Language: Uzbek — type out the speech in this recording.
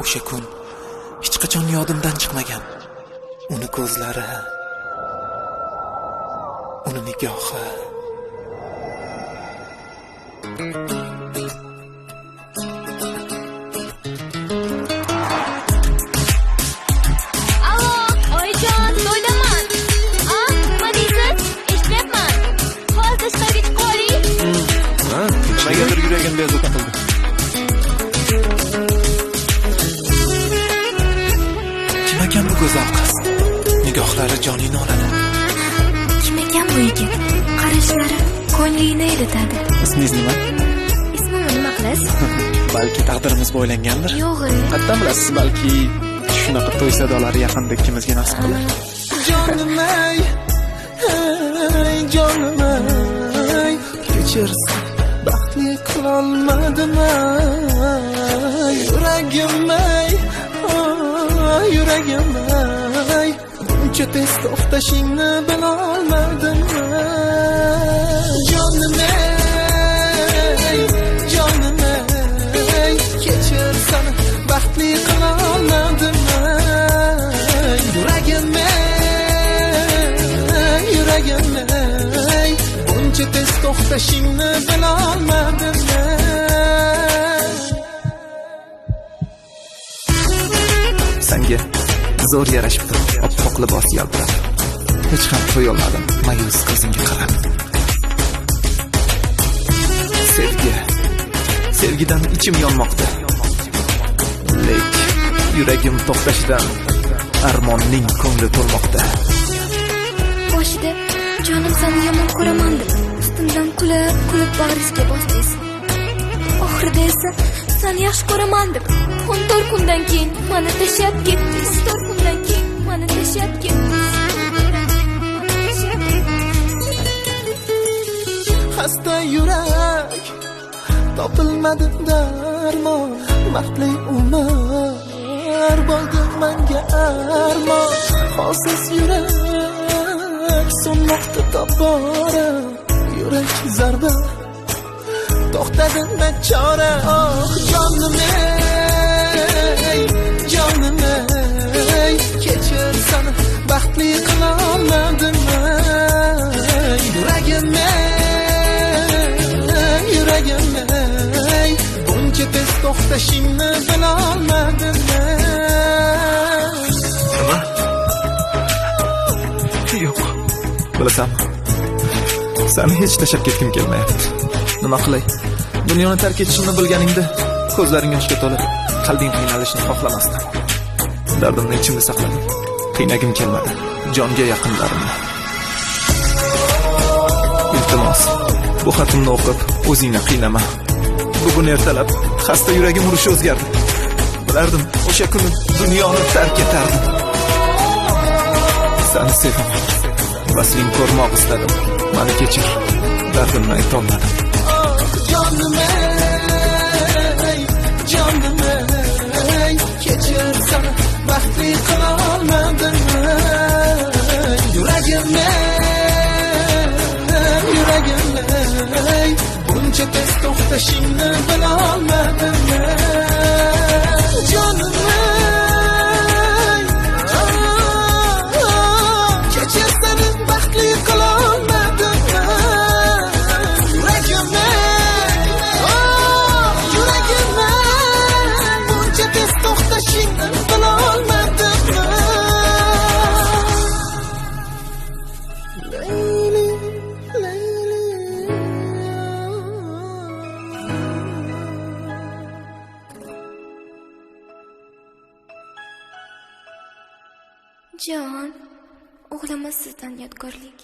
O'sha kun hech qachon yodimdan chiqmagan. Uni ko'zlari, uni nigohi. Alo, oyijon, to'ydaman. A, nima deysiz? Eshityapman. Hozir tashqariga chiqa oling. Ha, nimagadir yuragim bezovta qildi. Kim ekan bu go'zal qiz? Nigohlari joningni oladi. Kim ekan bu yigit? Qarashlari ko'nglingni eritadi. Ismingiz nima? Ismimni nima qilasiz? Balki taqdirimiz boylangandir. Yo'q. Qatdan bilasiz, balki shunaqa to'y sadolari yaqinda ikkimizga nasib qilar. Jonim ey, ey jonim ey, kechirsin, baxtli qilolmadim ey, yuragim ey, yuragim ey, buncha tez to'xtashingni bilolmadim ey, jonim ey, jonim ey, kechir seni, baxtli qilolmadim ey, yuragim ey, yuragim ey, buncha tez to'xtashingni bilolmadim ey. Senga zo'r yarashibdi, oppoq libos yaltirab. Hech ham to'yolmadim ma'yus ko'zingga qarab. Sevgi, sevgidan ichim yonmoqda. Lek yuragim to'xtashidan armonning ko'ngli to'lmoqda. Boshida jonim seni yomon ko'raman deb ustimdan kulib, kulib bag'ringizga bosdingiz. Oxirida esa seni yaxshi ko'raman deb 14 kundan keyin meni tashlab ketdingiz. 4 kundan keyin meni tashlab ketdingiz. Xasta yurak topilmadi darmon, baxtli umr bo'ldi menga armon. Holsiz yurak so'nmoqda tobora, yurak zarba to'xtadi nachora. Oh jonim ey, jonim ey, kechir seni, baxtli qilolmadim ey, yuragim ey, yuragim ey, buncha tez to'xtashingni bilolmadim ey. Nima? Yo'q. Bilasanmi? Seni hech tashlab ketgim kelmayapti. Nima qilay? Dunyoni tark etishimni bilganingda ko'zlaring yoshga to'lib, qalbing qiynalishini xohlamasdim. Dardimni ichimda saqladim. Qiynagim kelmadi jonga yaqinlarimni. Iltimos, bu xatimni o'qib o'zingni qiynama. Bugun ertalab xasta yuragim urishi o'zgardi. Bilardim, o'sha kuni dunyoni tark etardim. Seni sevaman. Vasling ko'rmoq istadim. Meni kechir, dardimni aytolmadim. Jonim ey, jonim ey, kechir seni, baxtli qilolmadim ey, yuragim ey, yuragim ey, buncha tez to'xtashingni bilolmadim ey, jonim ey, kechir seni, baxtli qilolmadim ey, yuragim ey, yuragim ey, buncha tez to'xtashingni bilolmadim ey. Leyli, Leyli. Jon, o'g'limiz sizdan yodgorlik.